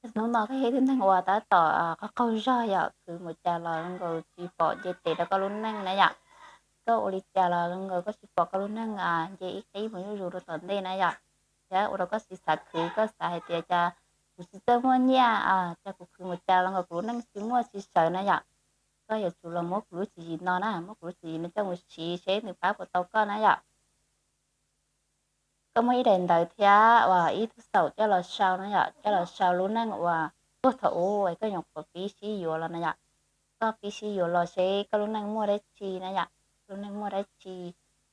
Hnub no koj yog ib tug neeg uas tab tom qaug qaug zog yom, khwv mus cas los zoo nkaus tsis pom nce tes rau koj lub neej na yom. Koj ua li cas los zoo nkaus koj tsis pom koj lub neej nce ib qib mus zuj zus rau tom ntej na yom. Thiab ua rau koj tsis xav khwv, koj xav hais tias cas kuv tsis txawj muaj nyiaj, cas kuv khwv mus cas los nkaus kuv lub neej tsis muaj tsis sawv na yom. Koj yuav tsum los muab kuv lub tswv yim no na, muab kuv lub tswv yim no coj mus siv seb nws pab puas tau koj na yom. Koj muaj ib daim ntawv thiab uas ib tug xaum coj los sau na yom, coj los sau lub neej uas puag thaum ub koj nyuam qhuav pib sib yuav los na yom. Koj pib sib yuav los seb koj lub neej muaj dab tsi na yom, lub neej muaj dab tsi,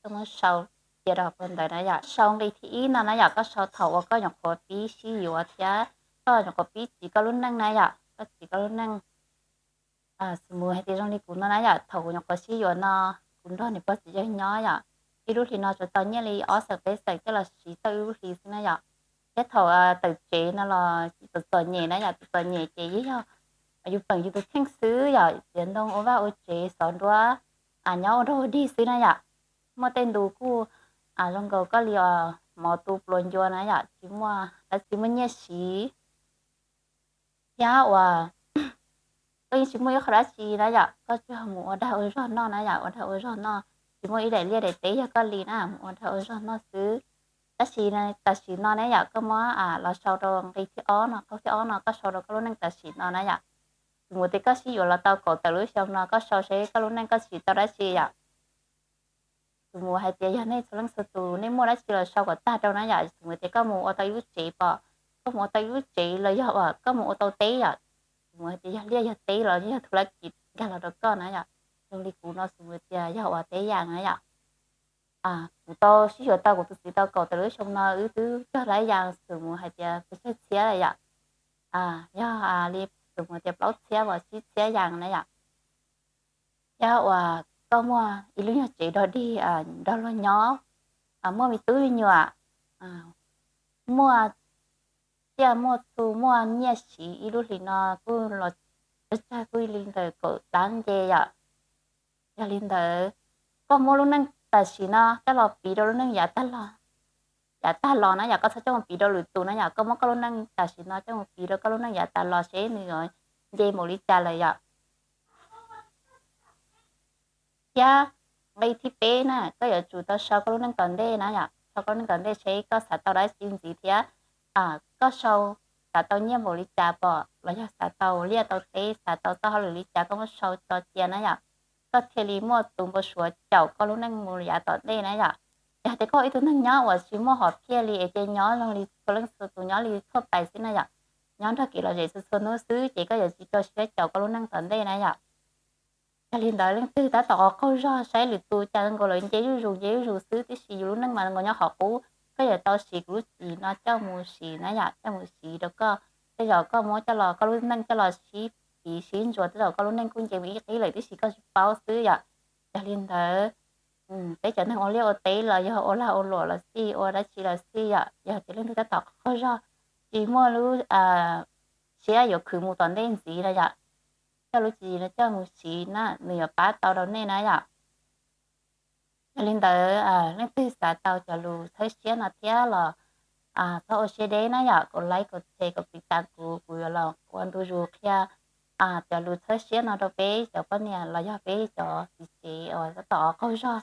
koj muab sau cia rau hauv paus ntawv na yom. Sau nqi thib ib no na yom, koj sau thaum uas koj nyuam qhuav pib sib yuav thiab koj nyuam qhuav pib tsim koj lub neej na yom, koj tsim koj lub neej. Xws mus hais tias zoo li kuv no na yom, thaum kuv nyuam qhuav sib yuav no, kuv nrog niam pog txiv yawg nyob yom, ib lub hlis no tsuas tau nyiaj li ob xees peb xees coj los siv tau ib lub hlis xwb na yom. Thiab thaum tawm tsev no los txom txom nyem na yom, txom txom nyem ces yeej yog yus peem yus tus kheej xwb yom, txiav ntoo ua vaj ua tsev xov nruab, nyob ua dog ua dig xwb na yom. Muaj tej ntus kuj zoo nkaus koj li os mov tu pluas ncua na yom, tsis muaj dab tsi muaj nyiaj siv. Thiab uas koj yeej tsis muaj ib qho dab tsi na yom, koj tsuas mus ua dag ua zog noj na yom, ua dag ua zog noj, tsis muaj ib daim liaj daim teb yog koj li na, mus ua dag ua zog noj xwb. Tab sis tam sim no ne yom, koj muab los sau rau nqi thib ob no, qhov thib ob no koj sau rau koj lub neej tam sim no na yom. Xws mus tias koj sib yuav los tau kaum tawm lub xyoo no, koj sau seb koj lub neej koj siv tau dab tsi yom. Xws mus hais tias yog nej txhua leej txhua tus nej muaj dab tsi los sau kom tag rau na yom. Xws mus tias koj mus ua tau ib lub tsev pom, koj mus ua tau ib lub tsev los yog uas koj mus ua tau teb yom. Xws mus hais tias yog liaj yog teb los yog tus lab kis nkag los rau koj na yom. Zoo li kuv no xws mus tias yog uas teb yas na yom. Kuv tau sib yuav tau kuv tus txiv tau kaum tawm lub xyoo no wb twb cog lab yas xws mus hais tias pes tsawg txhiab lawm yom. Yog li xws mus tias plaub txhiab uas tsib txhiab yas na yom. Yog uas koj muaj ib lub nyuag tsev dog dig nrog luag nyob, muaj me tub me nyuam, muaj tsiaj muaj txhu muaj nyiaj siv ib lub hlis no kuj los tsawg tsawg kuj li ntawm kaum dab nce yom. Yog li ntawd, koj muab lub neej tam sim no coj los piv rau lub neej yav tag los, yav tag los na yom, koj txhob coj mus piv rau lwm tus na yom, koj muab koj lub neej tam sim no coj mus piv rau koj lub neej yav tag los seb nws yuav nce npaum li cas lawm yom. Thiab nqi thib peb na, koj yuav tsum tau sau koj lub neej tom ntej na yom, sau koj lub neej tom ntej seb koj xav tau dab tsi ntxiv thiab koj sau xav tau nyiaj npaum li cas pom los yog xav tau liaj tau teb xav tau txoj hauj lwm li cas koj muab sau tso cia na yom. Koj thiaj li muaj tus npau suav caum koj lub neej mus yav tom ntej na yom. Yog tias koj ib tug neeg nyob uas tsis muaj hom phiaj li es ces nyob zoo li txhua leej txhua tus nyob li thuaj pais xwb na yom, nyob nrog kev lom zem txhua txhua hnub xwb ces koj yuav tsis tso siab caum koj lub neej tom ntej na yom. Yog li ntawd leej twg tab tom qaug qaug zog saib lwm tus cas nkaus lawv nce zuj zus nce zuj zus xwb tiam sis yus lub neej mas nkaus nyob qhov qub, koj yuav tau siv kuv lub tswv yim no coj mus siv na yom, coj mus siv rau koj. Tej zaum koj muab coj los koj lub neej coj los sib piv sib ntsuas tej zaum koj lub neej kuj nce mus ib qib lawm tiam sis koj tsis paub xwb yom. Yog li ntawd, peb cov neeg ua liaj ua teb los yog ua lag ua luam los xij ua dab tsi los xij yom, yog tias leej twg tab tom qaug qaug zog tsis muaj lub siab yuav khwv mus tom ntej ntxiv na yom, coj lub tswv yim no coj mus siv na nws yuav pab tau rau nej na yom. Yog li ntawd leej twg xav tau cov lus txhawb siab no thiab los txhob ua siab deb na yom, kaum like kaum share kaum tiv tas kuv, kuv yuav los ua ntu zus qhia cov lus txhawb siab no rau peb cov poj niam los yog peb cov txiv tsev uas tab tom qaug zog,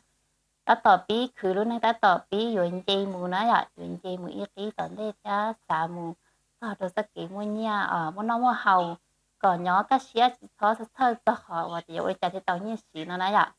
tab tom pib khwv lub neej tab tom pib yuav nce mus na yom, yuav nce mus ib qib tom ntej thiab xav mus txog rau txoj kev muaj nyiaj muaj noj muaj haus kom nyob kaj siab tsis txhob txhawj txog qhov uas tias yuav ua li cas thiaj tau nyiaj siv no na yom.